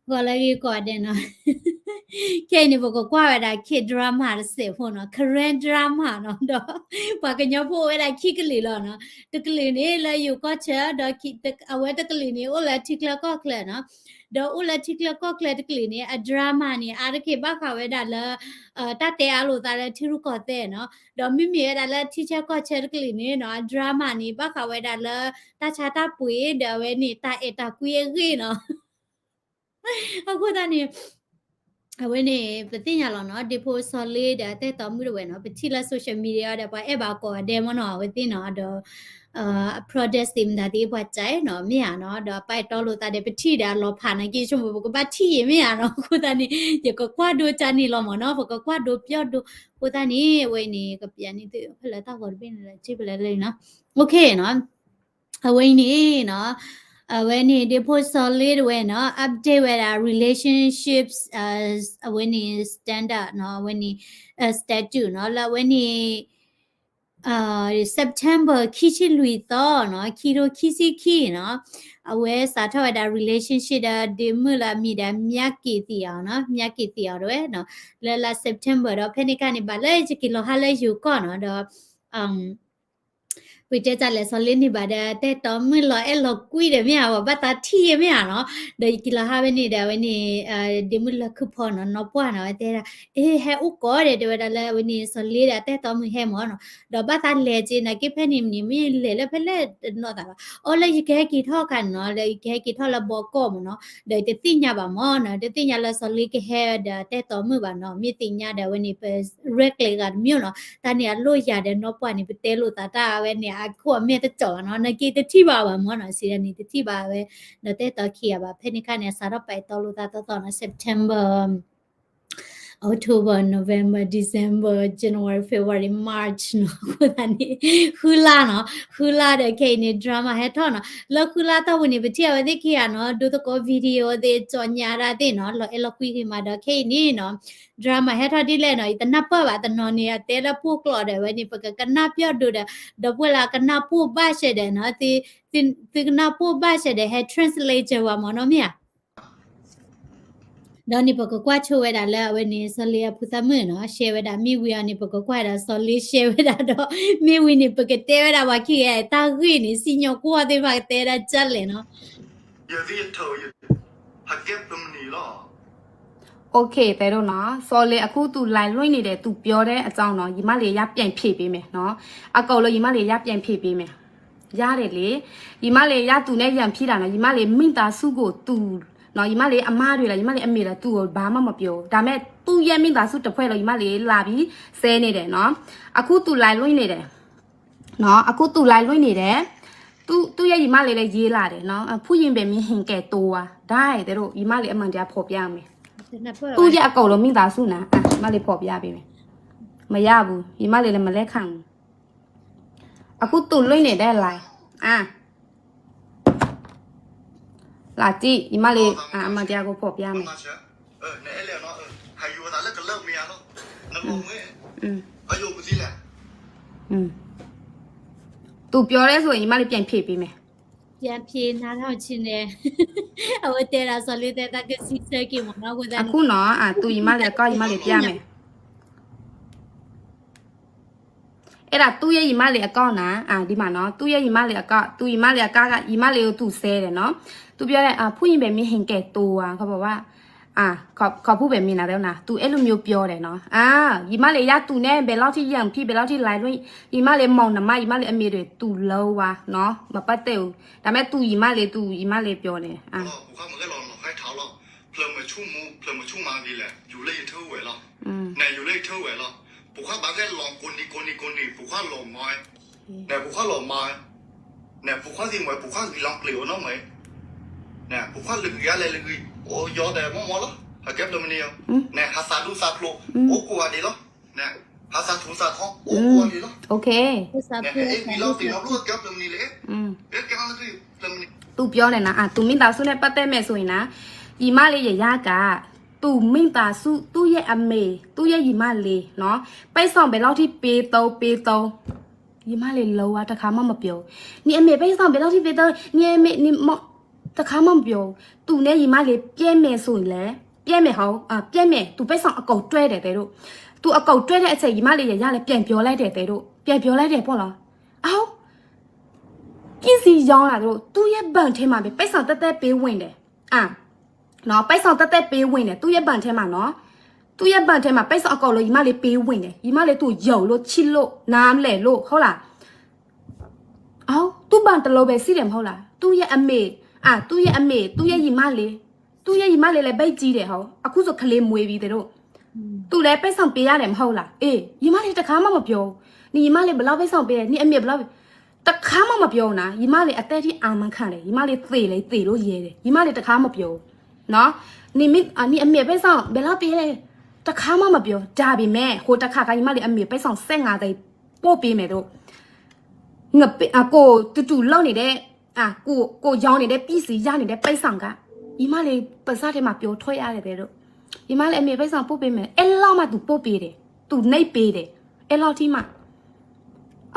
ဂီၤလၢဂ့ၤကိးဂၤဒဲးနီၤ, ခဲအံၤန့ၣ် ပကကွၢ်ဝဲဒၣ် K drama တစဲးဖိနီၤ, Korean drama နီၤ, ဒီးပှၤကညီဖိအိၣ်ဝဲဒၣ်ခံကလုာ်လီၤနီၤ, တကလုာ်န့ၣ်လၢယိၤကီၢ်ဆၢ, ဒီးအဝဲတကလုာ်န့ၣ် အိၣ်လၢထံချၢကီၢ်ချၢနီၤ, ဒီးအိၣ်လၢထံချၢကီၢ်ချၢတကလုာ်န့ၣ် အ drama န့ၣ် အါတက့ၢ်ဘၣ်ဃးဝဲဒၣ်လၢ တၢ်တဲအါလိာ်သးလၢထံရူၢ်ကီၢ်သဲးနီၤ, ဒီးမ့မ့ၢ်ဝဲဒၣ်လၢထံဆၢကီၢ်ဆၢတကလုာ်န့ၣ်နီၤ အ drama န့ၣ် ဘၣ်ဃးဝဲဒၣ်လၢ တၢ်ဆါတၢ်ပှ့ၤ ဒီးအဝဲန့ၣ် တၢ်အဲၣ်တၢ်ကွံအဂ့ၢ်နီၤ, အဃိသတးန့ၣ် အဝဲန့ၣ် ပသ့ၣ်ညါလီၤနီၤ, ဒ့ဖိစီၤလ့ဒီးအတၢ်အဲၣ်တီမုၣ်တဝဲနီၤ, ပထံၣ်လၢ social media ဒီးပှၤအဲၣ်ဘၣ်ကိးဂၤဒဲးမ့ၢ်နီၤ, အဝဲသ့ၣ်နီၤ, ဒီး အ product သ့ၣ်မတၤသ့ၣ်ပှၤစဲးနီၤ မ့ၢ်ဧါနီၤ, ဒီးပာ်အဲၣ်တီလိာ်သးဒီး ပထံၣ်ဒီးအလီၤဖးနာ်က့ ဆိကမိၣ်ပကဘၣ်ထံၣ်အံၤမ့ၢ်ဧါနီၤ, အဃိသတးန့ၣ် ယကကွၢ်ဒိတၢ်န့ၣ်လီၤမ့ၢ်နီၤ, ပကကွၢ်ဒိပျီၢ်ဒိ, အဃိသတးန့ၣ် အဝဲအံၤန့ၣ် ကပျးန့ၢ်သုဖဲလၢတၢ်ဂီၤတဘ့ၣ်န့ၣ်လၢ က့ပလဲလၢနီၤ, OK နီၤ, အဝဲအံၤန့ၣ်နီၤ, အဝဲန့ၣ် ဒ့ဖိစီၤလ့တဝဲနီၤ update ဝဲဒၣ် relationships အဝဲန့ၣ် standard နီၤ, အဝဲန့ၣ် status နီၤ, လၢအဝဲန့ၣ် September ခံဆံလွံၢ်သီနီၤ, ခံထိခံဆံခံနီၤ, အဝဲစးထီၣ်ဝဲဒၣ် relationship ဒီးဒ့မုၣ်လၢအမံၤဒီး မြတ်ကီသီနီၤ, မြတ်ကီသီတဝဲနီၤ, လၢလါ September ဒီးဖဲန့ၣ်အခါန့ၣ် ဘၣ်လၢယက့ၤလီၤဟးလၢယိၤကီၢ်နီၤ, ဒီး ပတဲတၢ်လဲၤစီၤလ့န့ၣ်ဘၣ်ဒီး တၢ်အဲၣ်တီမုၣ်လီၤအဲၣ်လီၤကွံဒီးမ့ၢ်ဧါ, ဘၣ်သးထံၣ်ယဲမ့ၢ်ဧါနီၤ, ဒီးယက့ၤလီၤဟးဝဲန့ၣ်ဒီး အဝဲန့ၣ် ဒ့မုၣ်လၢခုၣ်ဖီနီၤ နီၢ်ပှၢ်နီၤ အဝဲတဲဒၣ် အ့ ဟဲအိၣ်ကိးဒီး တဲဝဲဒၣ်လၢအဝဲန့ၣ် စီၤလ့ဒီးတၢ်အဲၣ်တီမုၣ်ဟဲမ့ၢ်နီၤ, ဒီးဘၣ်သးလဲၤက့ၤနာ်က့ဖဲန့ၣ်န့ၣ် မ့ၢ်လဲၤလၢဖဲလဲၣ်တနီၣ်သးဘၣ်, အိၣ်လၢယကဟဲက့ၤထီၣ်အခါန့ၣ်နီၤ, လၢယကဟဲက့ၤထီၣ်လၢဘီကီၢ်မ့ၢ်နီၤ, ဒီးတသ့ၣ်ညါဘၣ်မ့ၢ်နီၤ, တသ့ၣ်ညါလၢစီၤလ့ကဟဲဒီးတၢ်အဲၣ်တီမုၣ်ဘၣ်နီၤ, မ့ၢ်သ့ၣ်ညါဒီးအဝဲန့ၣ် ပရဲၣ်ကျဲၤဂၤတမံၤနီၤ, တၢ်န့ၣ်အလိၣ်ယၤဒီးနီၢ်ပှၢ်န့ၣ် ပတဲလိာ်သးတၢ်ဝဲန့ၣ် အခိၣ်အမဲာ်တကီၢ်ဘၣ်နီၤ, နာ်က့တထံၣ်ဘၣ်ဘၣ်မ့ၢ်နီၤ, စံးဒ်န့ၣ် တထံၣ်ဘၣ်ဝဲ, ဒီးတၢ်အဲၣ်တီခံဂၤဘၣ်, ဖဲန့ၣ်အခါန့ၣ် အစးထီၣ်ပာ်အဲၣ်တီလိာ်သးသီသီနီၤ, September, October, November, December, January, February, March နီၤ, အဃိသတးန့ၣ် ဃုလါနီၤ, ဃုလါဒီးခဲအံၤန့ၣ် drama ဟဲထီၣ်နီၤ, လၢဃုလါတီၢ်ပူၤန့ၣ် ပထံၣ်အဝဲသ့ၣ်ခံဂၤနီၤ, ဒိသကိး video သ့ၣ် ကၠီညါတၢ်သ့ၣ်နီၤ, လီၤအဲၣ်လီၤကွံဂ့ၤမးဒီးခဲအံၤန့ၣ်နီၤ drama ဟဲထီၣ်ဒ်လဲၣ်နီၤ, ယတနၢ်ပၢၢ်ဘၣ်, တနီၤန့ၣ် အတဲလၢဖှိၣ်ကျိာ်ဒီး အဝဲန့ၣ် ပကကနၣ်ပျီၣ်ဒိဒီး ဒီပုၢ်ဝဲၢ်လၢကနၢ်ပှိၢ်ဘၣ်ရှဲဒီးနီၤ, သုကနၢ်ပှိၢ်ဘၣ်ရှဲဒီး ဟဲ translate ဝဲမ့ၢ်နီၤ မ့ၢ်ဧါ, ဒီးန့ၣ်ပကကွၢ်ဆိဝဲဒၣ်လၢအဝဲန့ၣ် စီၤလ့အဖုသၣ်မုၣ်နီၤ, ရှဲဝဲဒၣ်မ့ၢ်ဝံၤအီၤန့ၣ် ပကကွၢ်ဒၣ်စီၤလ့ရှဲဝဲဒၣ်ဒီး မ့ၢ်ဝံၤန့ၣ် ပကတဲဝဲဒၣ်ပှၤခံဂၤတၢ်ဂ့ၢ်န့ၣ် စံၣ်ညီၣ်ကွီၢ်သ့ၣ်တဖၣ်ကတဲဒၣ်ကၢလဲၣ်နီၤ OK တဲဒိၣ်နီၤ, စီၤလ့အခုသူ live လွှင့်နေတဲ့ သူပြောတဲ့အကြောင်းနော်, ညီမလေး ရပြန်ဖြေပေးမယ်နော်, အကုန်လုံး ညီမလေး ရပြန်ဖြေပေးမယ်, ရတယ်လေ, ညီမလေး ရသူနဲ့ ရန်ဖြစ်တာနော်, ညီမလေး မိသားစုကို သူနော်, ညီမလေး အမတွေလား, ညီမလေး အမေလား, သူကို ဘာမှမပြော, ဒါပေမဲ့ သူ့ရဲ့ မိသားစုတစ်ဖွဲ့လုံး ညီမလေး လာပြီး ဆဲနေတယ်နော်, အခုသူ live လွှင့်နေတယ် နော်, အခုသူ live လွှင့်နေတယ်, သူ့ သူ့ရဲ့ ညီမလေးလည်း ရေးလာတယ်နော်, ဖူယင်ပဲမင်းဟင်ကဲတိုးဝါ, ဒါရယ်, ညီမလေး အမှန်တရား ဖော်ပြရမယ်, သူ့ရဲ့ အကုန်လုံး မိသားစုနော်, ညီမလေး ဖော်ပြပေးမယ်, မရဘူး, ညီမလေးလည်း မလက်ခံဘူး, အခုသူ လွှင့်နေတဲ့ live အာ, လာကြည့်, ညီမလေး, အမှန်တရားကို ဖော်ပြမယ်, သူပြောတဲ့ဆိုရင် ညီမလေး ပြန်ဖြေပေးမယ်, ပြန်ဖြေနားထောင်ချင်တယ်, အဝဲတဲဒၣ်စီၤလ့တဲတၢ်ကစံးဆၢက့ၤမ့ၢ်နီၤ, အဃိသတးန့ၣ် အခုနော်, သူ့ညီမလေးအကောင့် ညီမလေး ပြမယ်, အဲ့ဒါ သူ့ရဲ့ ညီမလေးအကောင့်နော်, ဒီမှာနော်, သူ့ရဲ့ ညီမလေးအကောင့်, သူ့ညီမလေးအကောင့်က ညီမလေးကို သူဆဲတယ်နော်, သူပြောတယ်, ဖူယင်ပဲမင်းဟင်ကဲတိုးဝါ, เขาบอกว่า อ่ะ ขอ ขอพูดแบบนี้นะ เต้วนะ သူအဲလိုမျိုးပြောတယ်နော် อ่า ယမးလၢယၤသူနဲ ဘဲလီၤထံယဲၢ်ဖံ ဘဲလီၤထံလဲၤလွံၢ် ယမးလၢမီၢ်နမါ ယမးလၢအမ့ၢ်ဒၣ်သူလၢဝါနော် မပတ်သက်ဘူး ဒါပေမဲ့သူ ယမးလၢသူ ယမးလၢပြောတယ် อ่ะ လီၤ ပူၤခွါမ့ၢ်ဂဲၤလီၤလီၤ ဟဲထီၣ်လီၤ ဖျၢၣ်မုၢ်ဆူၣ်မူ ဖျၢၣ်မုၢ်ဆူၣ်မးဒ်လဲၣ် ယူၤလၢယထၢဝဲလီၤ နဲၣ် ယူၤလၢယထၢဝဲလီၤ ပူၤခွါဘၣ်ဂဲၤလီၤ ကိးနံၤ ကိးနံၤ ကိးနံၤ ပူၤခွါလီၤမး နဲၣ် ပူၤခွါလီၤမး နဲၣ် ပူၤခွါသံမ့ၢ် ပူၤခွါဂံၢ်လီၤကျဲၤအိၣ်နီၢ်မး နဲၣ် ပူၤခွါလၢဂံၢ်အါလဲၣ်လၢဂံၢ် အိၣ်ယီၤဒီးမ့ၢ်မ့ၢ်လီၤ ဟဲကဲဖျၢၣ်မုၢ်နံၤ နဲၣ် ဟးသးဒူသးဖျိး အိၣ်ကိးဂၤဒဲးလီၤ နဲၣ် ဟးသးထူသးထီ အိၣ်ကိးဂၤဒဲးလီၤ နဲၣ် ဟဲအ့ၣ်ကွံာ်လီၤသ့ၣ်နီၣ်ဘျီကဲဖျၢၣ်မုၢ်နံၤလၢ ကဲဖျၢၣ်မုၢ်နံၤ သူပြောတယ်နော် อ่ะ သူမိသားစုနဲ့ပတ်သက်မယ်ဆိုရင်နော် ယမးလၢယၤက သူမိသားစု သူ့ရဲ့အမေ သူ့ရဲ့ယမးလၢနော် ပိုက်ဆံဘဲလီၤထံ ပေးသုံး ပေးသုံး ယမးလၢ လၢဝါ တခါမှမပြော နအမေပိုက်ဆံဘဲလီၤထံ ပေးသုံး နအမေ နမ တခါမှမပြော သူနဲယမးလၢ ပျဲမယ်ဆိုရင်လဲ ပျဲမယ်ဟော อ่ะ ပျဲမယ် သူပိုက်ဆံအကုန်တွဲတယ် တဲဒိၣ် သူအကုန်တွဲတဲ့အချိန် ယမးလၢယၤလဲ ပြန်ပြောလိုက်တယ် တဲဒိၣ် ပြန်ပြောလိုက်တယ်ပေါ့နော် เอ้า ပစ္စည်းရောင်းတာတို့ သူ့ရဲ့ဘဏ်ထဲမှာပဲ ပိုက်ဆံသက်သက်ပေးဝင်တယ် อ่ะ နော် ပိုက်ဆံသက်သက်ပေးဝင်တယ် သူ့ရဲ့ဘဏ်ထဲမှာနော် သူ့ရဲ့ဘဏ်ထဲမှာ ပိုက်ဆံအကုန်လုံး ယမးလၢပေးဝင်တယ် ယမးလၢ သူယုံလို့ ချစ်လို့ နားလည်လို့ ဟုတ်လား เอ้า သူ့ဘဏ်တစ်လုံးပဲရှိတယ်မဟုတ်လား သူ့ရဲ့အမေ อ่ะ သူ့ရဲ့အမေ သူ့ရဲ့ယမးလၢ သူ့ရဲ့ယမးလၢလဲ ဘိတ်ကြီးတယ်ဟော အခုဆိုကလေးမွေးပြီ တဲဒိၣ် သူလည်းပိုက်ဆံပေးရတယ်မဟုတ်လား အေး ယမးလၢတခါမှမပြော နယမးလၢဘယ်လောက်ပိုက်ဆံပေးတယ် နအမေဘယ်လောက် တခါမှမပြောဘူးနော် ယမးလၢအသက်ထိအာမခံတယ် ယမးလၢသေလည်းသေလို့ရဲတယ် ယမါလၢတခါမပြောဘူး နော် နမ့ၢ် နအမေပိုက်ဆံ ဘယ်လောက်ပေးလဲ တခါမှမပြော ဒါပေမဲ့ ဟိုတခါခါ ယမါလၢအမေ ပိုက်ဆံ ဆယ့်ငါးသိန်း ပို့ပေးမယ်တို့ ငါ ကိုတူတူလုပ်နေတဲ့ ကို ကိုရောင်းနေတဲ့ ပစ္စည်း ရနေတဲ့ ပိုက်ဆံက ယမါလၢ ပါးစပ်ထဲမှာ ပြောထွက်ရတယ်တို့ ယမါလၢအမေ ပိုက်ဆံ ပို့ပေးမယ် အဲလောက်မှ သူပို့ပေးတယ် သူနှိပ်ပေးတယ် အဲလောက်ထိမှ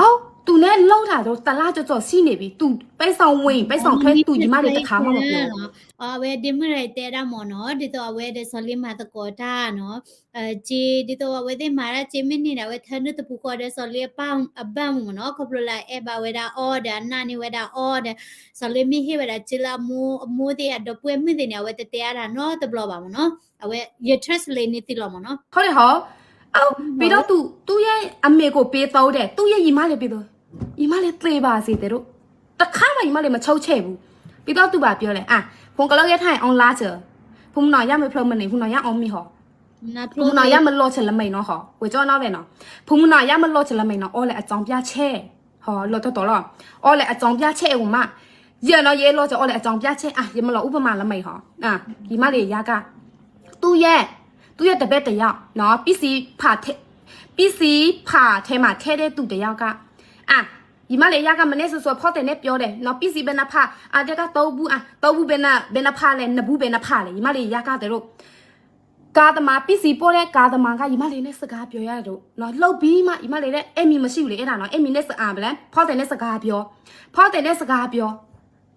အ သူနဲ့လုပ်တာတော့ တစ်လကျော်ကျော်ရှိနေပြီ သူ ပိုက်ဆံဝင် ပိုက်ဆံထွက် သူ ယမါလၢတခါမှမပြောဘူး အဝဲဒ့မုၣ်ရတဲဒၣ်မ့ၢ်နီၤ ဒ်သိးအဝဲဒီးစီၤလ့မၤသကိးတၢ်နီၤ က့ ဒ်သိးအဝဲသ့ၣ်မၤတၢ်က့ မ့ၢ်န့ၣ်ဒီး အဝဲထၢနုာ်တပူၤဃီဒီး စီၤလ့အဘၣ်မ့ၢ်နီၤ ခီဖျိလၢအအဲၣ်ဘၣ်ဝဲဒၣ်အီၤဒီး အနာ်န့ၢ်ဝဲဒၣ်အီၤဒီး စီၤလ့မ့ၢ်ဟ့ၣ်ဝဲဒၣ်က့လၢအမိၢ်သ့ၣ် အဒီပုၢ်ဝဲၢ်မုၣ်သ့ၣ်န့ၣ် အဝဲတတဲအါတၢ်နီတဘျီဘၣ်မ့ၢ်နီၤ အဝဲ ယ translate န့ၣ်သ့လီၤမ့ၢ်နီၤ ဟုတ်တယ်ဟော ပြီးတော့ သူ သူ့ရဲ့အမေကိုပေးသုံးတယ် သူ့ရဲ့ညီမလေးပေးသုံး ညီမလေးသေပါစေ တဲဒိၣ် တခါမှ ညီမလေး မချုပ်ချယ်ဘူး ပြီးတော့ သူဘာပြောလဲ อ่ะ ဖုန်းကလၢကဲထိုင်အောင်လာချေ ဖုန်းမနော်ရမဖျိမနေ ဖုန်းနော်ရအောင်မီဟော ဖုန်းမနော်ရမလောချေလမိန်နော်ဟော ဝဲကြောနော်ပဲနော် ဖုန်းမနော်ရမလောချေလမိန်နော် အော်လဲအကြောင်းပြချက် ဟော လော်တော်တော်လော် အော်လဲအကြောင်းပြချက် အကိုမ ယနော် ယအဲၣ်လီၤကၠီ အော်လဲအကြောင်းပြချက် อ่ะ ယမလီၤဥပမာလမိန်ဟော อ่ะ ညီမလေး ယက သူ့ရဲ့ သူ့ရဲ့တပည့်တစ်ယောက်နော် ပစ္စည်းဖာထဲ ပစ္စည်းဖာထဲမှာထည့်တဲ့သူတစ်ယောက်က อ่ะ ညီမလေး ယက မနေ့ကစောစော ဖီတဲနဲ့ပြောတယ်နော် ပစ္စည်းဘယ်နှစ်ဖာ အတကသုံးဘူး อ่ะ သုံးဘူး ဘယ်နှစ် ဘယ်နှစ်ဖာလဲ နှစ်ဘူး ဘယ်နှစ်ဖာလဲ ညီမလေး ယက တဲဒိၣ် ကားသမား ပစ္စည်းပို့တဲ့ကားသမားက ညီမလေးနဲ့စကားပြောရတယ်တို့နော် လုပ်ပြီးမှ ညီမလေးလည်း အဲမီမရှိဘူးလေ အဲဒါနော် အဲမီနဲ့စကားပြော ဖီတဲနဲ့စကားပြော ဖီတဲနဲ့စကားပြော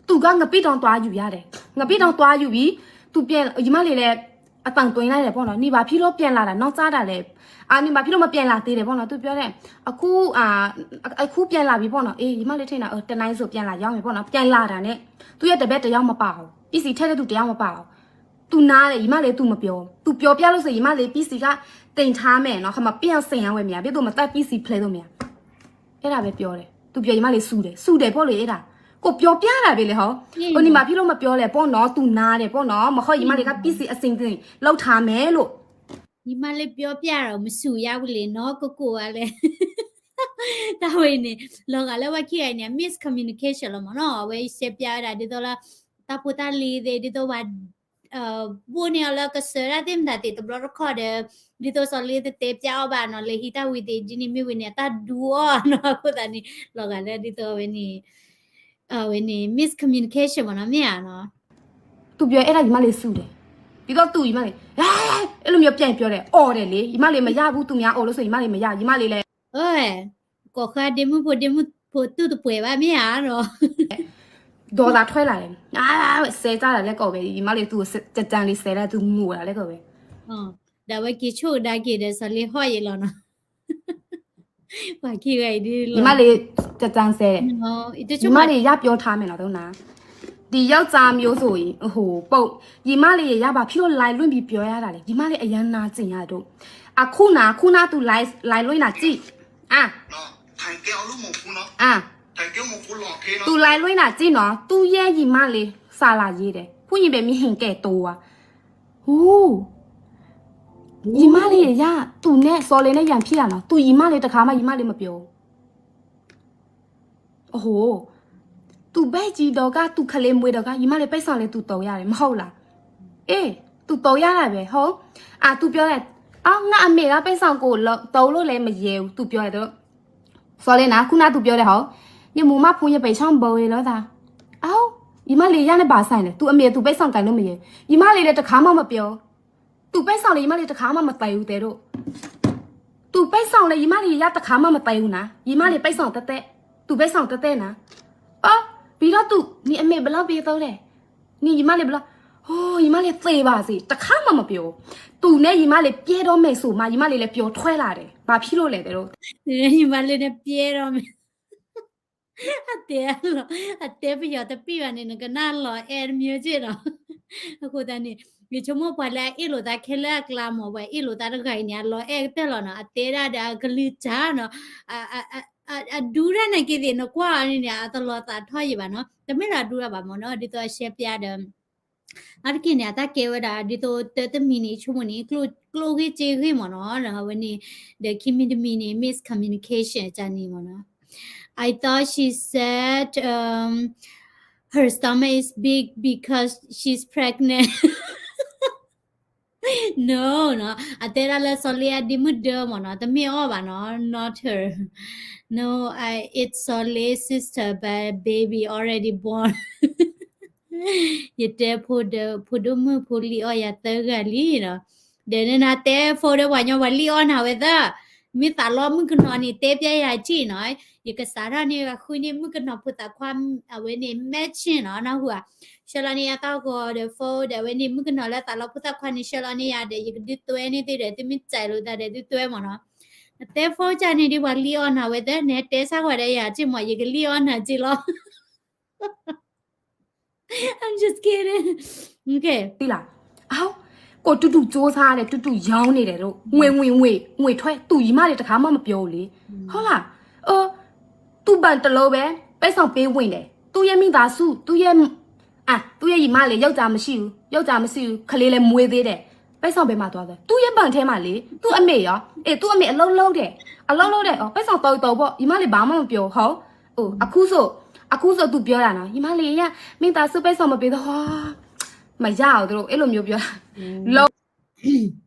သူက ငပိတောင်သွားယူရတယ် ငပိတောင်သွားယူပြီ သူပြန် ညီမလေးလည်း အသံသွင်းလိုက်တယ်ပေါ့နော် နေပါပြီလို့ပြန်လာတာ နောက်ကျတာလဲ အာ နေပါပြီလို့မပြန်လာသေးတယ်ပေါ့နော် သူပြောတယ် အခု အာ အခုပြန်လာပြီပေါ့နော် အေး ညီမလေးထင်တာ တနင်္ဂနွေဆိုပြန်လာရောက်မယ်ပေါ့နော် ပြန်လာတာနဲ့ သူ့ရဲ့တပည့်တစ်ယောက်မပါဘူး ပစ္စည်းထည့်တဲ့သူတစ်ယောက်မပါဘူး သူနားတယ် ညီမလေး သူမပြော သူပြောပြလို့ဆိုရင် ညီမလေး ပစ္စည်းက တင်ထားမယ်နော် ခမပျောက်စင်ရဝဲမရ ဘယ်သူမတတ် ပစ္စည်းဖျဲလို့မရ အဲ့ဒါပဲပြောတယ် သူပြော ညီမလေး ဆူတယ် ဆူတယ်ပေါ့လေ အဲ့ဒါ ကိုပြောပြတာပဲလေဟော နေပါပြီလို့မပြောလဲပေါ့နော် သူနားတယ်ပေါ့နော် မဟုတ် ညီမလေးက ပစ္စည်းအဆင်သင့် လုပ်ထားမယ်လို့ ညီမလေး ပြောပြတော့ မဆူရဘူးလေနော် ကိုကိုကလည်း တၢ်ဝဲန့ၣ် လီၤဂာ်လၢဝဲခံဂၤန့ၣ် miscommunication လီၤမ့ၢ်နီၤ အဝဲရှဲပြဝဲဒၣ် ဒ်သိးလၢ တၢ်ဖိတၢ်လံၤသ့ၣ် ဒ်သိးဝဲ ဘိၣ်န့ၢ်အီၤလၢကစၢၤဒၣ်သ့ၣ်မတၤသ့ၣ်တဘျီတခီၣ်ဒီး ဒ်သိးစီၤလ့တတဲပျဲအီၤဘၣ်နီၤ လဲၤဟံးတၢ်ဝံၤသ့ၣ်ဒ်န့ၣ်မ့ၢ်ဝဲန့ၣ် အတၢ်ဒူအီၤနီၤ အဃိသတးန့ၣ် လီၤဂာ်လၢဒ်သိးဝဲန့ၣ် အဝဲန့ၣ် miscommunication မ့ၢ်နီၤ မ့ၢ်ဧါနီၤ သူပြောအဲ့ဒါ ညီမလေး ဆူတယ် ပြီးတော့ သူ ညီမလေး အဲ့လိုမျိုးပြန်ပြောတယ် အော်တယ်လေ ညီမလေး မရဘူး သူများအော်လို့ဆိုရင် ညီမလေး မရ ညီမလေးလည်း ကိးဃာ်ဒ့မုၣ်ဖိ ဒ့မုၣ်ဖိ သူၣ်တပှဲၤဘၣ် မ့ၢ်ဧါနီၤ ဒေါ်လာထွက်လာတယ် အာ ဆဲကြတာလဲကော်ပဲ ညီမလေး သူ တတန်းလေး ဆဲလိုက် သူ ငိုတာလဲကော်ပဲ ဒီးဝဲက့ၤဆိၣ်ကဒါက့ၤဒီး စီၤလ့ဟီၣ်ယံၤလီၤနီၤ ပှၤခံဂၤအံၤဒ်လီၤ ညီမလေး တတန်းဆဲ ညီမလေး ရပြောထားမယ်နော် တနာ် ဒီရောက်သားမျိုးဆိုရင် ဟို ပုတ် ညီမလေး ရရပါ ဘာဖြစ်လို့ live လွှင့်ပြီး ပြောရတာလဲ ညီမလေး အရမ်းနာကျင်ရတယ်။ အခုန ခုန သူ live လွှင့်တာ ကြည့် อ่ะ ထိုင်ကဲအောင်လို့ မဟုတ်ဘူးနော် อ่ะ ထိုင်ကဲအောင် မဟုတ်ဘူးနော် သူ live လွှင့်တာ ကြည့်နော် သူ့ရဲ့ ညီမလေး စာလာရေးတယ် ผู้หญิงแบบนี้ เห็นแก่ตัว ဟူ ညီမလေး ရရ သူနဲ့ စော်လေးနဲ့ ရန်ဖြစ်တာနော် သူ ညီမလေး တစ်ခါမှ ညီမလေး မပြော โอ้โห သူ့ဘက်ကြီးတော့က သူ့ခလေးမွေးတော့က ညီမလေး ပိုက်ဆံလည်း သူတောင်းရတယ် မဟုတ်လား အေး သူတောင်းရတာပဲ ဟုတ် อ่ะ သူပြောတယ် အော် ငါ့အမေက ပိုက်ဆံကို တောင်းလို့လည်း မရဘူး သူပြောတယ် စော်လေး နာ် ခုန သူပြောတယ် ဟုတ် ညီမမဖူး ညီပိုက်ဆံ ဘိုးဝဲလို့သာ အော် ညီမလေး ရရနဲ့ ဘာဆိုင်လဲ သူ့အမေ သူ့ပိုက်ဆံ ကိုင်လို့ မရဘူး ညီမလေးလည်း တစ်ခါမှ မပြော သူ့ပိုက်ဆံလည်း ညီမလေး တစ်ခါမှ မသိမ်းဘူး တဲဒိၣ် သူ့ပိုက်ဆံလည်း ညီမလေး ရရ တစ်ခါမှ မသိမ်းဘူး နာ် ညီမလေး ပိုက်ဆံ တသက် သူ့ပိုက်ဆံ တသက် နာ် အော် ပြီးတော့ သူ နင်အမေ ဘယ်လောက်ပေးတော့လဲ နင် ညီမလေး ဘယ်လောက် ဟို ညီမလေး သေပါစေ တစ်ခါမှ မပြော သူနဲ့ ညီမလေး ပျဲတော့မယ်ဆိုမှ ညီမလေးလည်း ပြောထွက်လာတယ် ဘာဖြစ်လို့လဲ တဲဒိၣ် ညီမလေးနဲ့ ပျဲတော့မယ် အတဲလီၤ အတဲပယီၤတပံၣ်ဘၣ်န့ၣ် နကနၣ်လီၤအဲၣ်တမျိုးက့ၢ်နီၤ အဃိသတးန့ၣ် ယဆိကမိၣ်ပှၤလၢအအ့ၣ်လိာ်သးခဲလၢာ်အကျါမ့ၢ် ပှၤအ့ၣ်လိာ်သးတဂၤအံၤန့ၣ် အလီၤအဲၣ်ကတၢၢ်လီၤနီၤ အတဲဒၣ်ဒီးအကလုၢ်ကၢ်နီၤ အဒူတၢ်န့ၣ်က့ၤသ့ၣ် နကွၢ်အီၤန့ၣ်န့ၣ် အတလီၤသးထီၣ်ယံၤဘၣ်နီၤ တမ့ၢ်လၢအဒူတၢ်ဘၣ်မ့ၢ်နီၤ ဒ်သိးအရှဲပျါဒီး အါတက့ၢ်န့ၣ် အတၢ်ကဲဝဲဒၣ် ဒ်သိးတၢ်တမံၤန့ၣ် ဆိကမိၣ်န့ၣ် ကျိၣ်ဂ့ၢ်စ့ဂ့ၢ်မ့ၢ်နီၤ အဝဲန့ၣ် ဒီးခံမံၤတမံၤန့ၣ် miscommunication ကန့ၣ်မ့ၢ်နီၤ I thought she said um her stomach is big because she's pregnant. No နီၤ အတဲဒၣ်လၢ စီၤလ့အဒ့မုၣ်ဒၢမ့ၢ်နီၤ တမ့ၢ်အီၤဘၣ်နီၤ not her. No, I eat စီၤလ့ sister but baby already born. ယတဲဖိဒီး ဖိဒိၣ်မုၣ်ဖိလံၣ်အီၣ်ယၤသၢဂၤလံနီၤ ဒီးနတဲဖိဒီးပှၤညီ ပှၤလံၣ်အီၣ်နၤဝဲသၢ မ့ၢ်သးလီမုၣ်ကနီၤန့ၣ် တဲပျဲယၤထံၣ်နီၤ ယကစးထီၣ်န့ၢ်ဃုန့ၢ်မုၣ်ကနီၤဖိသၣ်ခွါ အဝဲန့ၣ် matching နီၤ နၢ်ဟူဧါ ဆှၢလီၤန့ၢ်ယၤသီၣ်ဂီၤဒီး phone ဒီးအဝဲန့ၣ် မုၣ်ကနီၤလၢသးလီဖိသၣ်ခွါန့ၣ် ဆှၢလီၤန့ၢ်ယၤဒီး ယကဒုးတွဲန့ၢ်သုဒီး သုမ့ၢ်စဲးလိာ်သးဒီး သုတွဲမ့ၢ်နီၤ နတဲ phone ကန့ၣ်ဒီး ပှၤလံၣ်အီၣ်နၤဝဲသၢ နတဲဆၣ်ကွၢ်ဒီးယၤထံၣ်မ့ၢ် ယကလံၣ်အီၣ်နၤက့လီၤ I'm just kidding. Okay. သိလား အော် ကိုတူတူစူးစမ်းတယ် တူတူရောင်းနေတယ်တို့ ငွေ ငွေ ငွေ ငွေထွက် သူ့ညီမလေး တစ်ခါမှ မပြောဘူးလေ ဟုတ်လား အ သူ့ဘဏ်တစ်လုံးပဲ ပိုက်ဆံပေးဝင်တယ် သူ့ရဲ့မိသားစု သူ့ရဲ့ อ่ะ သူ့ရဲ့ညီမလေး ယောက်ျားမရှိဘူး ယောက်ျားမရှိဘူး ကလေးလည်းမွေးသေးတယ် ပိုက်ဆံဘယ်မှာသွားလဲ သူ့ရဲ့ဘဏ်ထဲမှာလေ သူ့အမေရော အေး သူ့အမေအလုပ်လုပ်တယ် အလုပ်လုပ်တယ် အော် ပိုက်ဆံသုံးသုံးပေါ့ ညီမလေး ဘာမှမပြော ဟုတ် အို အခုဆို အခုဆို သူပြောတာနော် ညီမလေး ရရ မိသားစုပိုက်ဆံမပေးတော့ မရအောင် သူတို့ အဲ့လိုမျိုးပြောတာ လုံး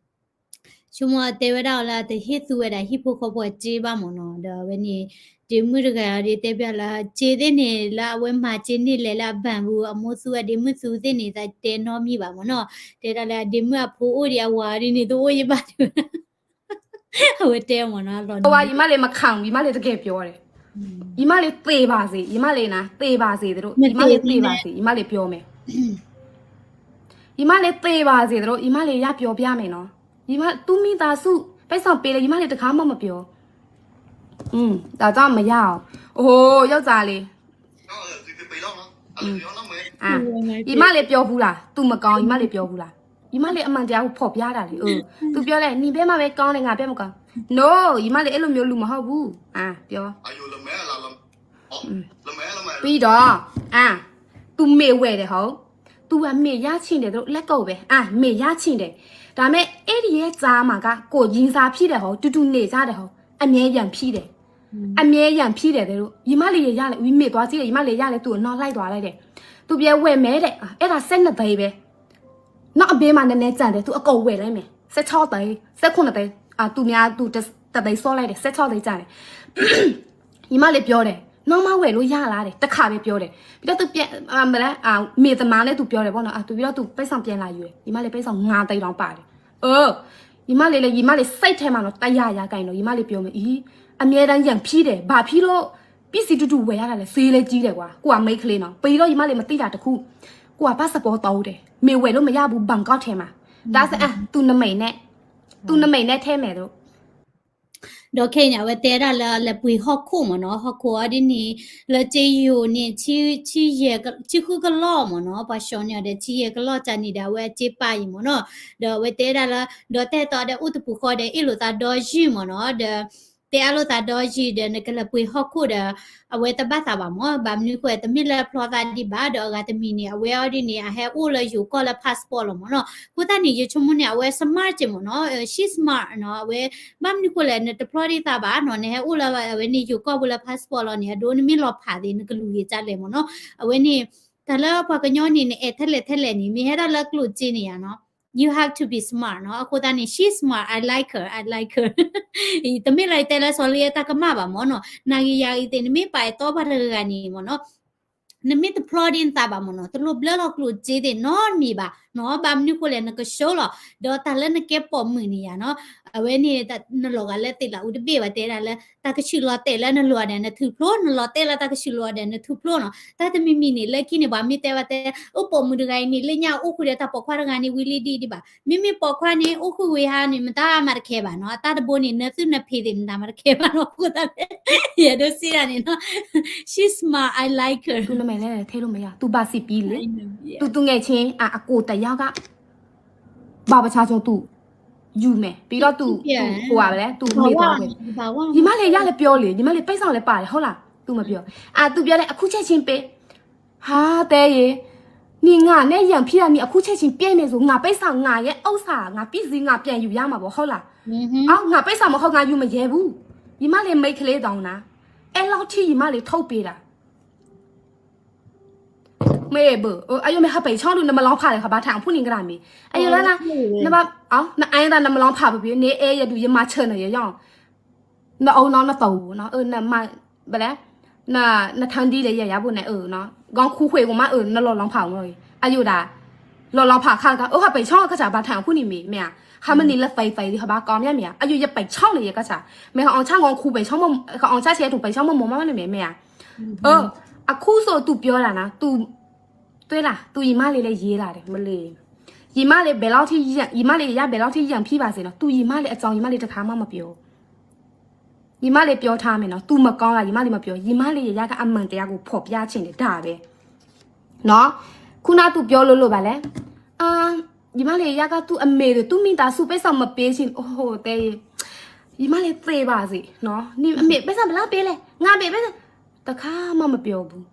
ဆိကမိၣ်အတဲဝဲဒၣ်အီၤလၢ တဟ့ၣ်သူဝဲဒၣ်ဟံၣ်ဖိဃီဖိအစ့ဘၣ်မ့ၢ်နီၤ ဒီးအဝဲန့ၣ် ဒ့မုၣ်တဂၤဒီးတဲဘၣ်လၢ စ့သ့ၣ်န့ၣ် လၢအဝဲမၤစ့န့ၢ်လဲၤလၢအဘဏ်ပူၤ အမိၢ်သူအဒ့မုၣ်သူသ့ၣ်န့ၣ် သးတဲနီတမံၤဘၣ်မ့ၢ်နီၤ တဲဒၣ်လၢအဒ့မုၣ်အဖိအိၣ်ဒံး အဝၤဒ်န့ၣ် တအိၣ်ယဘၣ်တဲဝဲဒၣ် အဝဲတဲမ့ၢ်နီၤ အလီၤ ညီမလေး မခံဘူး ညီမလေး တကယ်ပြောတယ် ညီမလေး သေပါစေ ညီမလေး နာ် သေပါစေ သူတို့ ညီမလေး သေပါစေ ညီမလေး ပြောမယ် ညီမလေး သေပါစေ သူတို့ ညီမလေး ရပြောပြမယ်နော် ညီမ သူ့မိသားစု ပိုက်ဆံပေးလည်း ညီမလေး တစ်ခါမှ မပြော อืม ဒါကြောင့် မရအောင် အို ယောက်ျားလေး อืม อ่ะ ညီမလေး ပြောဘူးလား သူ့မကောင်း ညီမလေး ပြောဘူးလား ညီမလေး အမှန်တရားကို ဖော်ပြတာလေ เออ သူပြောတယ် နင်ဘက်မှာပဲ ကောင်းတယ် ငါဘက်မကောင်း No ညီမလေး အဲ့လိုမျိုး လူမဟုတ်ဘူး อ่ะ ပြော ပြီးတော့ อ่ะ သူမေးဝဲတယ် ဟုတ် သူကမေးရချင်တယ် သူတို့ လက်ကုပ်ပဲ อ่ะ မေးရချင်တယ် ဒါပေမဲ့ အဲ့ဒီရဲ့ကြားမှာက ကိုယ်ရင်းစားဖြစ်တယ် ဟုတ် တူတူနေကြတယ် ဟုတ် အမြဲရန်ဖြစ်တယ် အမြဲရန်ဖြစ်တယ် သူတို့ ညီမလေး ရရလဲ ဝံမေးသွားကြည့်တယ် ညီမလေး ရရလဲ သူ့အနောက်လိုက်သွားလိုက်တယ် သူပြောဝယ်မယ်တဲ့ အဲ့ဒါ ဆယ့်နှစ်သိန်းပဲ နောက်အပေးမှာ နည်းနည်းကျန်တယ် သူအကုန်ဝယ်လိုက်မယ် ဆယ့်ခြောက်သိန်း ဆယ့်ခုနစ်သိန်း အာ သူများ သူတစ်သိန်း စော့လိုက်တယ် ဆယ့်ခြောက်သိန်းကျန်တယ် ညီမလေး ပြောတယ် နောက်မှဝယ်လို့ရလားတဲ့ တစ်ခါပဲပြောတယ် ပြီးတော့ သူပြန် အာ မလဲ အာ မေးသမားနဲ့ သူပြောတယ်ပေါ့နော် အာ သူ ပြီးတော့ သူပိုက်ဆံပြန်လာယူတယ် ညီမလေး ပိုက်ဆံငါးသိန်းတောင်ပါတယ် အ ညီမလေးလည်း ညီမလေး စိတ်ထဲမှာနော် တစ်ရာရာခိုင်နှုန်း ညီမလေး ပြောမယ် အီ အမြဲတမ်း ရန်ဖြစ်တယ် ဘာဖြစ်လို့ ပစ္စည်းတူတူဝယ်ရတာလဲ ဈေးလည်းကြီးတယ်ကွာ ကိုယ့်ကမိန်းကလေးနော် ပြီးတော့ ညီမလေး မသိတာတစ်ခု ကိုယ့်က passport သုံးတယ် မေးဝယ်လို့မရဘူး ဘန်ကောက်ထဲမှာ ဒါဆို အဲ သူ့နာမည်နဲ့ သူ့နာမည်နဲ့ ထည့်မယ်တို့ ဒီးခဲအံၤန့ၣ် အဝဲတဲဒၣ်လၢလဲၤပှ့ၤဟီၣ်ခိၣ်မ့ၢ်နီၤ, ဟီၣ်ခိၣ်အီၤဒ်န့ၣ် လၢကၠ့ယိၤန့ၣ် ဆံဃုကလီၢ်မ့ၢ်နီၤ, ပှၤၡီန့ၢ်အီၤဒီး ဆံယဲၢ်ကလီၢ်ကန့ၣ်ဒီး အဝဲအစ့ပာ်အံၤမ့ၢ်နီၤ, ဒီးအဝဲတဲဒၣ်လၢ ဒီးတဲတီဒီးအိၣ်တပူၤဃီဒီး အ့ၣ်လိာ်သးဒီယုၢ်မ့ၢ်နီၤ, ဒီး တဲအါလိာ်သးဒီယုၢ်ဒီး နကလဲၤပှ့ၤဟီၣ်ခိၣ်ဒီး အဝဲတဘၣ်သးဘၣ်မ့ၢ်, ဘၣ်မနုၤဃိ တမ့ၢ်လၢဖျီသးဒံးဘၣ်, ဒီးအဂၤတမံၤန့ၣ် အဝဲအီၤဒ်န့ၣ် အဟဲအိၣ်လၢယိၤကီၢ်လၢ passport လီၤမ့ၢ်နီၤ, အဃိသတးန့ၣ် ယဆိကမိၣ်န့ၣ် အဝဲ smart က့မ့ၢ်နီၤ, she smart နီၤ, အဝဲ ဘၣ်မနုၤဃိလဲၣ် နတဖျီဒံးသးဘၣ်နီၤ, နဟဲအိၣ်လၢအဝဲန့ၣ် ယိၤကီၢ်ဖိလၢ passport လီၤန့ၣ် အဒိနမ့ၢ်လီၤဖးသ့ၣ် နကလူၤဂ့ၤကလဲာ်မ့ၢ်နီၤ, အဝဲန့ၣ် တၢ်လၢပှၤကညီန့ၣ် နအဲၣ်ထဲလဲၣ်ထဲလဲၣ်န့ၣ် မ့ၢ်ဟဲဒၣ်လၢကျိၣ်စ့န့ၣ်ယါနီၤ, you have to be smart နီၤ, အဃိသတးန့ၣ် she smart, I like her, I like her တမ့ၢ်လၢယတဲလၢစီၤလ့တၢ်ကမၣ်ဘၣ်မ့ၢ်နီၤ, နၤဂ့ၤယၤဂ့ၤသ့ၣ် နမ့ၢ်ပာ်အဲၣ်တီဘၣ်တဂၤဂၤန့ၣ်မ့ၢ်နီၤ, နမ့ၢ်တဖျီဒံးနသးဘၣ်မ့ၢ်နီၤ, တလိၣ်ဘျၢလီၤကျိၣ်စ့သ့ၣ်နီတမံၤဘၣ်နီၤ, ဘၣ်မနုၤဃိလဲၣ် နကဆှီလီၤ, ဒီးတၢ်လၢနကဲပိာ်မုၣ်န့ၣ်ယါနီၤ, အဝဲန့ၣ် နလီၤဂာ်လၢသ့ၣ်လၢအူတဘ့ၣ်ဘၣ်တဲဒၣ်လၢ တၢ်ကဆူးလီၤတဲာ်လၢနလိၤဒီးနထုးဖျိ, နလီၤတဲာ်လၢတၢ်ကဆူးလီၤဒီးနထုးဖျိနီၤ, တၢ်တမံၤမံၤန့ၣ် လၢခံန့ၣ် ပှၤမ့ၢ်တဲဘၣ်တဲ အိၣ်ပိာ်မုၣ်တဂၤအံၤန့ၣ် လၢညါအိၣ်ဃုာ်ဒီးတၢ်ပိာ်ခွါတဂၤန့ၣ် ဝံၤလံဒံးဒံးဘၣ်, မ့မ့ၢ်ပိာ်ခွါန့ၣ် အိၣ်ဃုာ်ဝံၤဟါန့ၣ် မတၤမၤတခဲဘၣ်နီၤ, အတၢ်တဘိန့ၣ် နသုနဖံးသ့ၣ်မတၤမၤတခဲဘၣ်နီၤ, အဃိသတး ယအဲၣ်ဒိးစံးဒၣ်န့ၣ်နီၤ, she smart, I like her သူနမဲာ်လဲထဲလို့မရ သူဘာစံပီလဲ သူသူငယ်ချင်း အကိုတယောက်က ဘာပချာချုံသူယူမယ် ပြီးတော့သူသူဟိုပါလဲသူမေးသွားတယ် ညီမလေးရလည်းပြောလေ ညီမလေးပိုက်ဆံလည်းပါတယ်ဟုတ်လား သူမပြော အာသူပြောတယ်အခုချက်ချင်းပေး ဟာတဲရေ နင်ငါနဲ့ရံဖြစ်တာနင်အခုချက်ချင်းပေးမယ်ဆိုငါပိုက်ဆံငါရဲ့ဥစ္စာငါပစ္စည်းငါပြန်ယူရမှာပေါ့ဟုတ်လား အော်ငါပိုက်ဆံမဟုတ်ငါယူမရဲဘူး ညီမလေးမိတ်ကလေးတောင်နာအဲ့လောက်ထိညီမလေးထုတ်ပေးတာ မ့ၢ်ဘၣ် အယိမ့ၢ်ဟပယ်ချောင်းဒုနမလောင်းဖာလေခဘါထံအဖူနင်္ဂရမ့ၢ် အယိလၢန နဘၣ် နအၢဒၣ်နမလောင်းဖာပပီန့ၣ်အဲယဒုယမၤဆၢနယယီၢ် နအီနနတဝူန နမ ဘလဲ နထန်းဒီလဲယယဘိန့ၣ် ဂေါင်းခူခွေကိုမအနလော်လောင်းဖာမ့ၢ် အယိဒၣ် လော်လောင်းဖာခါက အိၣ်ဟပယ်ချောင်းကစၢ်ဘါထံအဖူန့ၣ်မ့ၢ် မ့ၢ်ဧါ ဟမနံၤလၢသဲသဲဒီးဟဘါကီမ့ၢ်မ့ၢ် အယိယပယ်ချောင်းန့ၣ်ယကစၢ် မ့ၢ်ဟအီၣ်ဆၣ်ဂေါင်းခူပယ်ချောင်းမ့ၢ် ဟအီၣ်ဆၣ်ဆဲးတူပယ်ချောင်းမ့ၢ်မ့ၢ်မ့ၢ်မ့ၢ် အခုဆိုသူပြောတာနော် သူ တွေ့လား သူညီမလေးလည်းရေးလာတယ် မလေး ညီမလေးဘယ်လောက်ထိ ညီမလေးရဘယ်လောက်ထိရံဖြစ်ပါစေနော် သူညီမလေးအကြောင်းညီမလေးတစ်ခါမှမပြော ညီမလေးပြောထားမယ်နော် သူမကောင်းတာညီမလေးမပြော ညီမလေးရရကအမှန်တရားကိုဖော်ပြချင်တယ်ဒါပဲနော်ခုနသူပြောလို့လို့ပါလဲအာညီမလေးရကသူ့အမေတွေသူ့မိသားစုပိုက်ဆံမပေးချင်အိုဟိုတဲရင်ညီမလေးသေပါစေနော်နင်အမေပိုက်ဆံဘယ်လောက်ပေးလဲငါအမေပိုက်ဆံတစ်ခါမှမပြောဘူး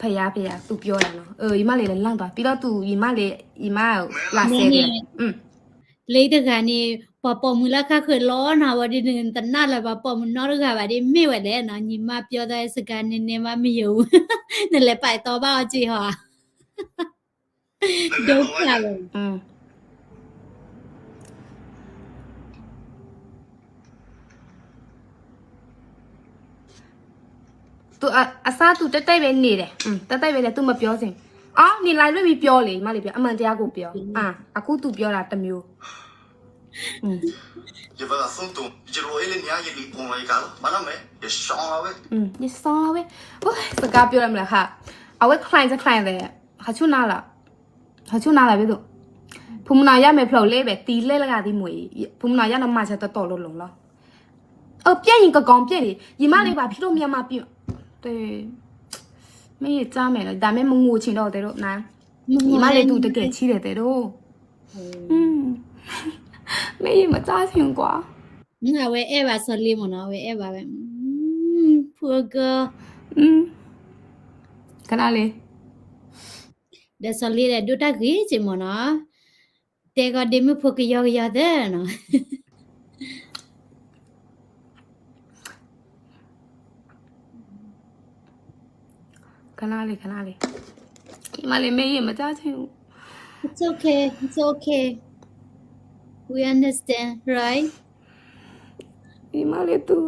ဖယားဖယားသူပြောတာနော်အီညီမလေးလည်းလန့်သွားပြီးတော့သူညီမလေးညီမလာဆဲတယ်လၢတဂၤန့ၣ် ပှၤပိာ်မုၣ်လၢခါဃၢၤလီၤနၤဝဲဒ်န့ၣ် တနာ်လၢပှၤပိာ်မုၣ်နီတဂၤဘၣ်ဒ်မ့ၢ်ဝဲလဲၣ်နီၤ ညီမပြောသောစကားနည်းနည်းမှမယုံ နလဲၤပာ်တီဘၣ်အီၤက့ၤဟီ ဒိဖးဝဲ သူအအစားသူတက်တိုက်ပဲနေတယ်อืมတက်တိုက်ပဲလေသူမပြောစင်အော်နေလိုက်လို့ပြီးပြောလေမလေးပြောအမှန်တရားကိုပြောအာအခုသူပြောတာတစ်မျိုးอืม ရပါသုံးတုံရလိုအေးလေးနေရရလီပုံရကလို့ဘာလို့မဲရရှောင်းလာဝဲอืมရရှောင်းလာဝဲဟိုစကားပြောရမလားဟာအဝဲ client client ပဲဟာချုနာလားဟာချုနာလားဘယ်သူဖုံမနာရမယ်ဖျော်လေးပဲတီလဲလကသည်မွေဖုံမနာရနမချက်တတော်လို့လုံးလို့ အပြည့်ရင်ကကောင်းပြည့်လေညီမလေးဘာဖြစ်လို့မြန်မာပြည်对မင်းရကြားမယ်နော်ဒါမဲ့မငိုချင်တော့တဲ့တော့နာညီမလေးသူတကယ်ချီးတယ်တဲ့တော့อืมမင်းရမကြားချင်ကွာအဝဲအဲၣ်ဘၣ်စီၤလီမနော်အဝဲအဲၣ်ဘၣ်ဝဲ poor girl ခဏလေး ဒီးစီၤလီဒီးဒိၣ်တၢ်ဂ့ၤက့မ့ၢ်နီၤ တဲကီးဒ့မုၣ်ဖိကယီကယီသၢနီၤ ခဏလေးခဏလေးမလေးမင်းရမကြားချင်ဘူး It's okay, it's okay. We understand, right? ညီမလေးသူ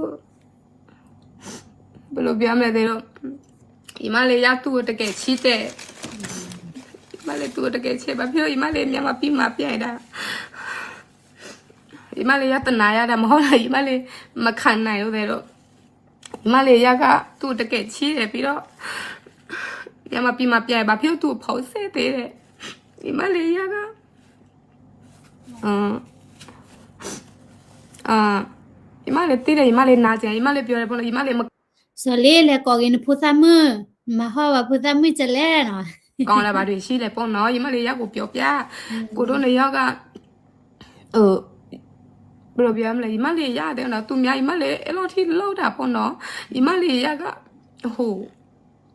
ဘယ်လိုပြောမလဲသေးတော့ညီမလေးရသူ့ကိုတကယ်ချစ်တယ်ညီမလေးသူ့ကိုတကယ်ချစ်ဘာဖြစ်လို့ညီမလေးမြန်မာပြည်မှာပြန်ရတာညီမလေးရတနာရတာမဟုတ်လားညီမလေးမခံနိုင်လို့သေးတော့ညီမလေးရကသူ့ကိုတကယ်ချစ်တယ်ပြီးတော့မြန်မာပြည်မှာပြန်ရဘာဖြစ်လို့သူ့ကိုဖောက်ဆက်သေးတယ်ညီမလေးရက အ ယမါလၢတ့ဒီး ယမါလၢနၤစ့ၢ် ယမါလၢပျီဒီးဖိနီၤ ယမါလၢ စီၤလ့လဲၤကိးက့ၤနဖိသၣ်မုၣ်, မၤဟီၣ်ဘၣ်ဖိသၣ်မုၣ်ကလဲၣ်နီၤ, ကီလၢၤဘၣ်ဒုး ဆံလဲၤပိနီၤ ယမါလၢယၤကိးပျီပျါ, ကိးဒိၣ်န့ၣ်ယီၤဂၤ ဘျီဘျီမလဲၣ် ယမါလၢယၤတဲနီၤ သူမါ ယမါလၢအဲၣ်လီၤထံလီၤတၢ်ဖိနီၤ, ယမါလၢယၤဂၤ ဟိ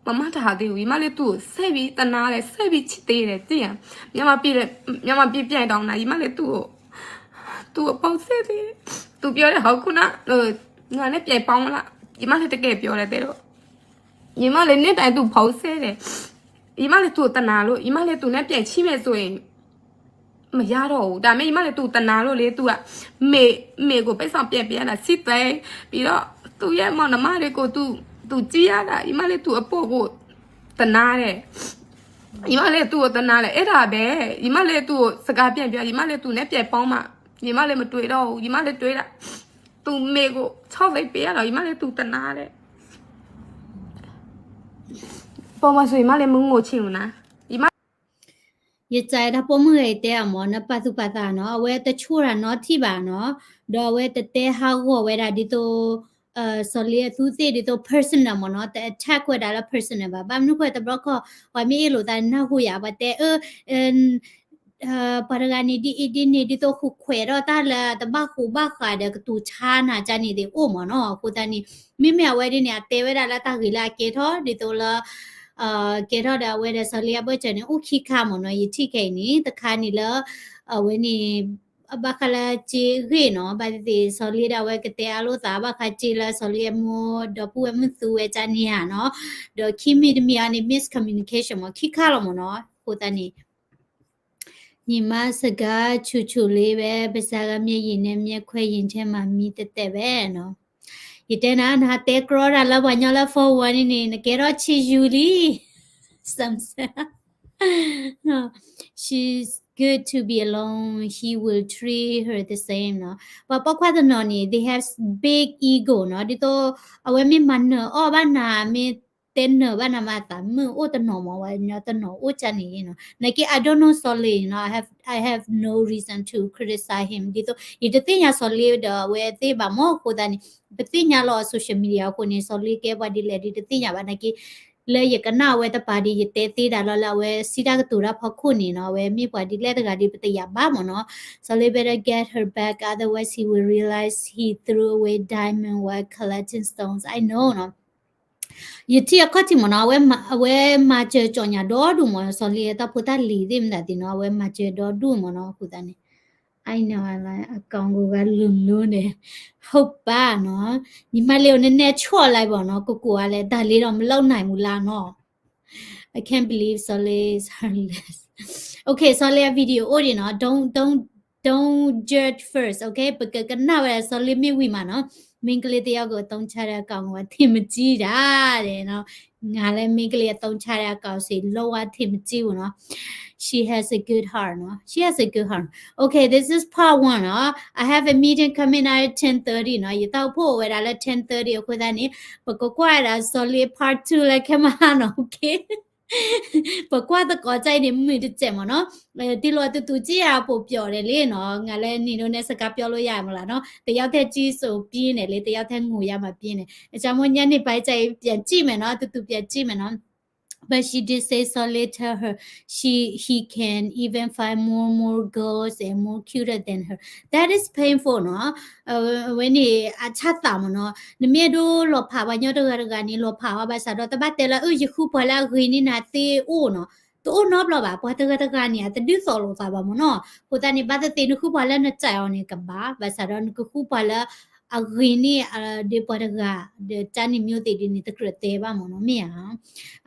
မၤမၤတၢ်ဟးသ့ဝံၤ ယမါလၢသူၣ်စဲးဘံတနါလဲၣ် စဲးဘံဆံသ့လဲၣ် သ့ၣ်ညါ, မြန်မာပြည်ပြန်တော့မနၤ ယမါလၢသူၣ် သူၣ်အပိာ်စဲးသ့, သူပြောတဲ့ ဟောက်ခုန ငါနဲ့ပြန်ပေါင်းမလား, ယမါလၢတကယ်ပြောတယ်တဲ့တော့, ယမါလၢန့ၣ်တိုင်သူၣ်ပိာ်စဲးလဲၣ်, ယမါလၢသူၣ်တနါလို့ ယမါလၢသူၣ်နဲ့ပြန်ချိမယ်ဆိုရင် မရတော့ဘူး, ဒါပေမဲ့ ယမါလၢသူၣ်တနါလို့လေ သူက မေမေကိုပိုက်ဆံပြန်ပေးရတာ ချစ်တယ်, ပြီးတော့ သူ့ရဲ့မောင်နှမတွေကို သူသူကြည့်ရတာ ယမါလၢသူ့အဖေကိုတနါတယ်, ယမါလၢသူ့ကိုတနါလဲၣ် အဲဒါပဲ, ယမါလၢသူ့ကိုစကားပြန်ပြော ယမါလၢသူနဲ့ပြန်ပေါင်းမှ ယမါလၢမတွေ့တော့ဘူး, ယမါလၢတွေ့တာ သူမေကို ချစ်တယ်ပေးရတော့ ယမါလၢသူတနါလဲၣ်, ပေါ်မှာဆို ယမါလၢမငိုချင်ဘူးနော်, ယမါ ယစံးတၢ်ပိာ်မုၣ်ဂၤအံၤတဲအီၤမ့ၢ် နပာ်သူၣ်ပာ်သးနီၤ အဝဲတဆိၣ်တၢ်နီတထံၣ်ဘၣ်နီၤ, ဒီးအဝဲတတဲဟးဂီၤဝဲဒၣ်ဒ်သိး စီၤလ့အသူသ့ၣ်ဒ်သိး personal မ့ၢ်နီၤ, တ attack ဝဲဒၣ်လၢ personal ဘၣ်, ဘၣ်မနုၤဃိတဘျီခီ ပှၤမ့ၢ်အ့ၣ်လိာ်သးနၢ်ဟူယၤ ပှၤတဲအၢ ပှၤတဂၤန့ၣ်ဒ်အံၤဒ်န့ၣ် ဒ်သိးဃုခွဲးထီၣ်တၢ်လၢတဘၣ်ဃူဘၣ်ဃးဒီးကတူၢ်ဆါနၤကန့ၣ်သ့ၣ်အိၣ်မ့ၢ်နီၤ, အဃိသတးန့ၣ် မ့မ့ၢ်အဝဲဒ်န့ၣ် အတဲဝဲဒၣ်လၢတၢ်ဂ့ၤလၢအကဲထီၣ် ဒ်သိးလၢ ကဲထီၣ်ဒီးအဝဲဒီးစီၤလ့အဘၢၣ်စၢၤန့ၣ် အိၣ်ခံခါမ့ၢ်နီၤ, ယထံၣ်ခဲအံၤန့ၣ် တခါန့ၣ်လၢ အဝဲန့ၣ် ဘၣ်ဃးလၢစ့အဂ့ၢ်နီၤ, ဘၣ်သ့ၣ်သ့ၣ် စီၤလ့ဒီးအဝဲကတဲအလိာ်သး ဘၣ်ဃးစ့လၢစီၤလ့အမိၢ်ဒီပုၢ်ဝဲၢ်မုၣ်သူဝဲကန့ၣ်ဧါနီၤ, ဒီးခံမံၤတမံၤအံၤန့ၣ် miscommunication မ့ၢ် ခံခါလီၤမ့ၢ်နီၤ, အဃိသတးန့ၣ် ညီမစကားချိုချိုလေးပဲ ပါးစကားမျက်ရည်နဲ့မျက်ခွက်ရင်ထဲမှာမီးတတဲပဲနီၤ, ယတဲနၤ နဟးတဲကြီတၢ်လၢပှၤညီလၢ forward န့ၣ်န့ၣ် နကဲထီၣ်ဆံးယူၤလံ Samson she's good to be alone, he will treat her the same နီၤ, ပှၤပိာ်ခွါတနီၤန့ၣ် they have big ego နီၤ, ဒ်သိး အဝဲမ့ၢ်မၤနၢၤအီၣ်ဘၣ်နၤ မ့ၢ်တဲနၢၤဘၣ်နၤမၤသး မုၢ်အိၣ်တနီၤမ့ၢ် ဝဲညီတနီၤအိၣ်ကန့ၣ်နီၤ, နာ်က့ I don't know စီၤလ့နီၤ, I have, I have no reason to criticize him ဒ်သိး ယတသ့ၣ်ညါစီၤလ့ဒီးအဝဲသ့ၣ်ဘၣ်မ့ၢ် အဃိသတးန့ၣ် ပသ့ၣ်ညါလီၤ social media အဃိန့ၣ် စီၤလ့ကဲပှၤဒ်လဲၣ်ဒ်တသ့ၣ်ညါဘၣ် နာ်က့ လၢယကနၣ်အဝဲတပၤဒီး ယတဲသ့ဒၣ်လီၤလၢအဝဲစံးတၢ်ကတိၤတၢ်ဖီခိၣ်န့ၣ်နီၤ, အဝဲမ့ၢ်ပှၤဒ်လဲၣ်တဂၤဒီး ပတယာ်ဘၣ်မ့ၢ်နီၤ, စီၤလ့ better get her back, otherwise he will realize he threw away diamond while collecting stones, I know နီၤ, ယထံၣ်အခီၣ်ထံးမ့ၢ်နီၤ, အဝဲမၤစၢၤကၠီၣ်ညါဒီဒူၣ်မ့ၢ် စီၤလ့တၢ်ဖိတၢ်လံၤသ့ၣ်မတၤသ့ၣ်နီၤ, အဝဲမၤစၢၤဒီဒူၣ်မ့ၢ်နီၤ, အဃိသတးန့ၣ် I know အလၢအကောင်ကိုကလုာ်လုာ်န့ၣ် ဟုတ်ပါနီၤ, ညီမလေးကိုနည်းနည်းချော့လိုက်ပေါ့နော်, ကိုကိုကလည်းဒါလေးတော့မလုပ်နိုင်ဘူးလားနော်, I can't believe Solé is heartless, okay, Solé အ video အိၣ်ဒံးနီၤ, don't don't don't judge first, okay, ပကကနၣ်ဝဲ Solé မ့ၢ်ဝံၤမးနီၤ, မိန်းကလေးတစ်ယောက်ကိုအသုံးချတဲ့အကောင်ကို အထင်မကြီးတာတဲ့နော်, ငါလည်းမိန်းကလေးအသုံးချတဲ့အကောင်ဆိုရင် လုံးဝထင်မကြီးဘူးနော်, she has a good heart နော်, she has a good heart, okay, this is part one နော်, I have a meeting coming at ten thirty နော်, ယသးအိၣ်ဖှိၣ်ဝဲဒၣ်လၢ ten thirty အဃိသတးန့ၣ် ပကကွၢ်ဝဲဒၣ် Solé part two လၢခဲမဟါနော်, okay ပကွၢ်သကိးတၢ်အံၤန့ၣ် မုာ်တစဲးမ့ၢ်နော်, တ့လိာ်အတူတူကြည့်ရ ပိုပျော်တယ်လေနော်, ငါလည်းနင်တို့နဲ့စကားပြောလို့ရမလားနော်, တစ်ယောက်တည်းကြည့်ဆိုပြင်းတယ်လေ, တစ်ယောက်တည်းငိုရမှာပြင်းတယ်, အကြောင်းမို့ညနေပိုင်းကျရင်ပြန်ကြည့်မယ်နော်, တူတူပြန်ကြည့်မယ်နော်, but she did say Solé tell her she he can even find more more girls and more cuter than her, that is painful နော်, အဝဲန့ၣ်အဆၣ်သးမ့ၢ်နော်, နမ့ၢ်ဒိလီၤဖးပှၤညီတဂၤတဂၤန့ၣ် လီၤဖးအီၤဘၣ်ဆၣ်ဒီး တဘၣ်တဲလၢ အၢ ယဃုပှၤလၢအဂ့ၤန့ၢ်နၤသ့အိၣ်နော်, တအိၣ်နီတဘျီဘၣ်, ပှၤတဂၤတဂၤန့ၣ် အတဒုးသိးလိာ်သးဘၣ်မ့ၢ်နော်, အဃိသတးန့ၣ် ဘၣ်သ့ၣ်သ့ၣ်နဃုပှၤလၢနစံးအီၤန့ၣ်ကဘၣ်, ဘၣ်ဆၣ်ဒီးနကဃုပှၤလၢအဂ့ၤန့ၢ် ဒီးပှၤတဂၤ ဒီးတၢ်န့ၣ်မျိုးသ့ၣ်ဒ်န့ၣ် တကြၢးတဲဘၣ်မ့ၢ်နော်, မ့ၢ်ဧါ.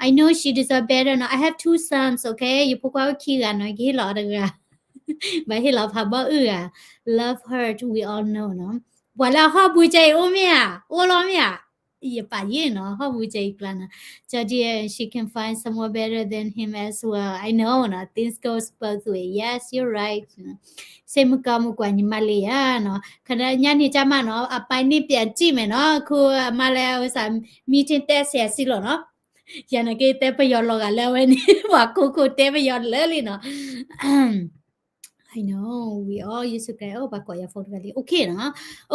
I know she deserve better နော်, I have two sons, okay, ယဖိခွါအိၣ်ခံဂၤနော်, ယကဟ့ၣ်လီၤအီၤတဂၤ, ဘၣ်ဟ့ၣ်လီၤဖးဘီၣ်အုၣ်ဂၤ, love hurt, we all know နော်, ပှၤလၢအဟီၣ်ဘူးကဲအံၤအိၣ်မ့ၢ်ဧါ, အိၣ်လီၤမ့ၢ်ဧါ, ယပာ်ယ့ၣ်နော်, ဟီၣ်ဘူးကဲအံၤကျါနော်, Georgia, she can find someone better than him as well, I know နော်, things goes both way, yes, you're right, စိတ်မကောင်းမကွာညီမလေးဧါနော်, ခဏညနေကျမှနော်, အပိုင်းနှစ်ပြန်ကြည့်မယ်နော်, အခုအမလည်း ဥစ္စာ meeting တက်ဆံးဆံးလီၤနော်, ယနာ်က့တဲပယီၤလီၤဂာ်လၢအဝဲန့ၣ် ပှၤခိခိၣ်တဲပယီၤလၢလံနော်, I know, we all used to cry. အိၣ် ပှၤကိးယၤ phone တဂၤလံ. Okay နီၤ.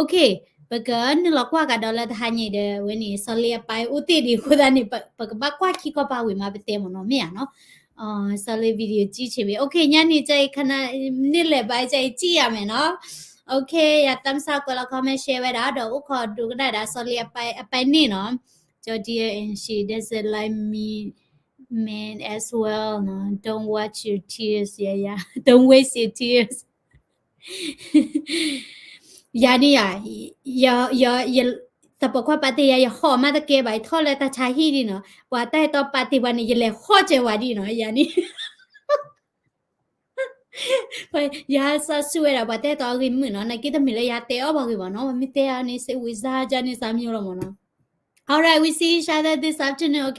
Okay, ပကနုာ်လီၤကွၢ်ကဒီးလၢတဟါညါအံၤဒီး အဝဲန့ၣ် စီၤလ့အပၢ်အိၣ်တ့ၢ်ဒံးအဃိသတးန့ၣ် ပ ပကဘၣ်ကွၢ်ခံခီပၤဝံၤမးပတဲမ့ၢ်နီၤ မ့ၢ်ဧါနီၤ. စီၤလ့ video ကြည့်ချင်ပြီ. Okay, ညါန့ၣ် ကနၣ်န့ၢ်လဲၤဘၣ် ကနၣ်န့ၢ်လဲၤဘၣ် ကနၣ်န့ၢ်လဲၤဘၣ် ကနၣ်န့ၢ်လဲၤဘၣ် okay, ယၤ thumbs up ကွဲးလီၤ comment share ဝဲဒၣ် ဒီးအိၣ်ခိးဒိကနၣ်ဒၣ် စီၤလ့အပၢ် အပၢ်န့ၣ်နီၤ. Georgia and she doesn't like me man as well, no, don't wash your tears, yeah, yeah, don't waste your tears. ယၤန့ၣ်ယၤ ယ ယ ယ သပှၢ်ကွၢ်ပာ်တ့ၢ်ယၤ ယဟီၣ်မးတကဲဘၣ် ယထီၣ်လၢတၢ်ဆါဟံၣ်ဒံးနီၤ ပှၤတၢ်အဲၣ်တီပာ်တ့ၢ်ပှၤန့ၣ် ယလဲၤဟီၣ်စၢၤဝဲဒံးနီၤ ယၤန့ၣ် ယၤစးဆူၣ်ဝဲဒၣ် ပှၤတၢ်အဲၣ်တီအဂ့ၢ်မုာ်နီၤ နာ်က့တမ့ၢ်လၢယၤတဲအီၣ်ပှၤဂ့ၤဘၣ်နီၤ ပမ့ၢ်တဲအီၤန့ၣ် စိတ်ဝင်စားကြ န့ၣ် စးမံလီၤမ့ၢ်နီၤ. All right, we see each other this afternoon, okay?